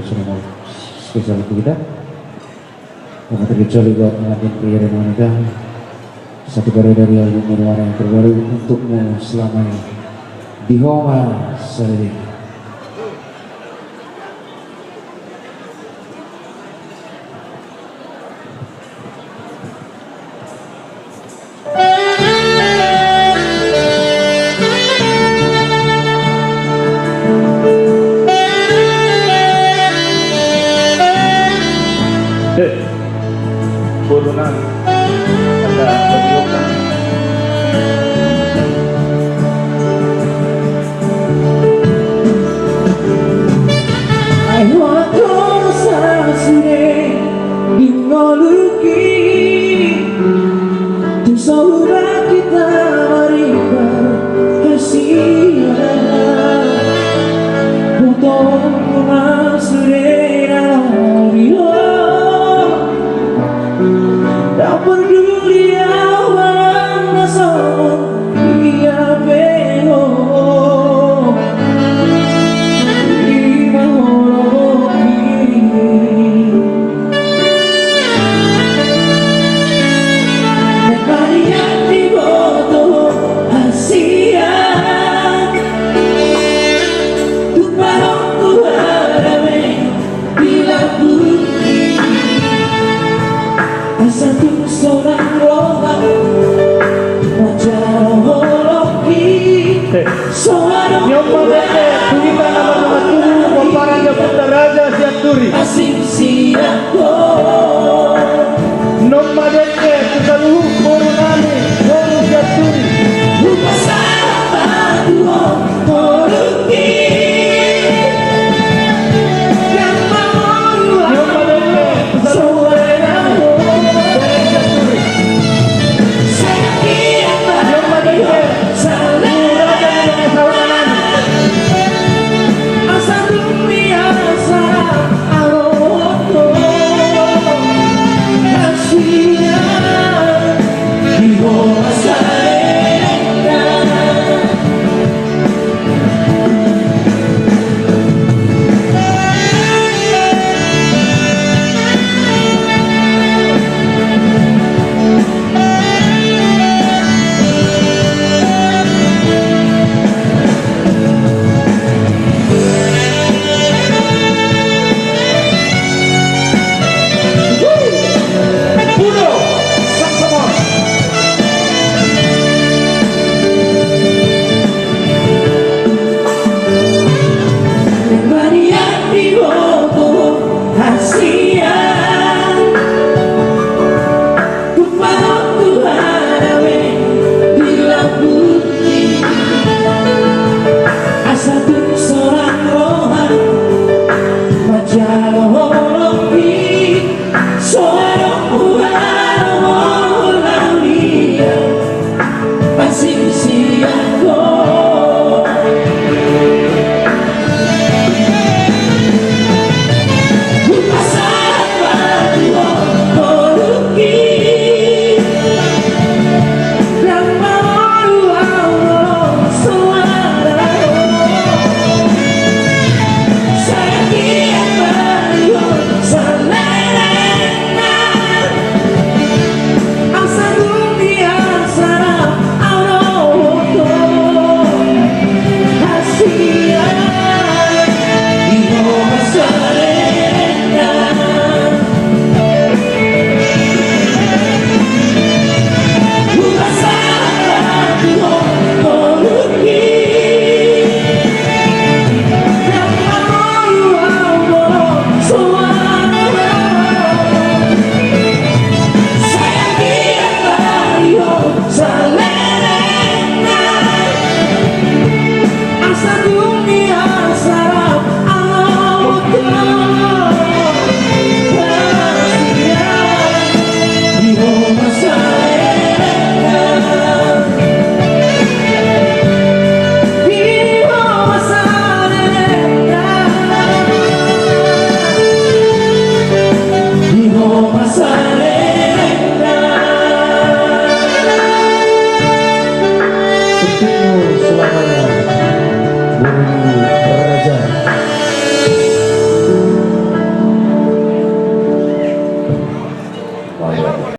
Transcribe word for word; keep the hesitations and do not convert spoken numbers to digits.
Spesial untuk kita. Karena terkecuali buat pengantin pria dan wanita, satu kado dari album Nirwana yang terbaru untukmu selamanya. Di Homa Saleleng. Ai holan torus sude di ngolungki, tung so hubahen hita maripar hasian. Botoonku ma sude na di ho. Ndang parduli au manang na songon dia pe ho. Ima holan i. Mangaliat diboto hasian. Tung parongku harame di lambungki. Asa tung so dang roham manjalo holongki. Eh. So adong. Ni on ma dengke tu hita na mardongan tubu pomparan ni Ompunta Raja Sianturi. Asing sian ho. Ni on ma dengke tu saluhut boru nami, boru Sianturi. Hupasahat ma tu ho.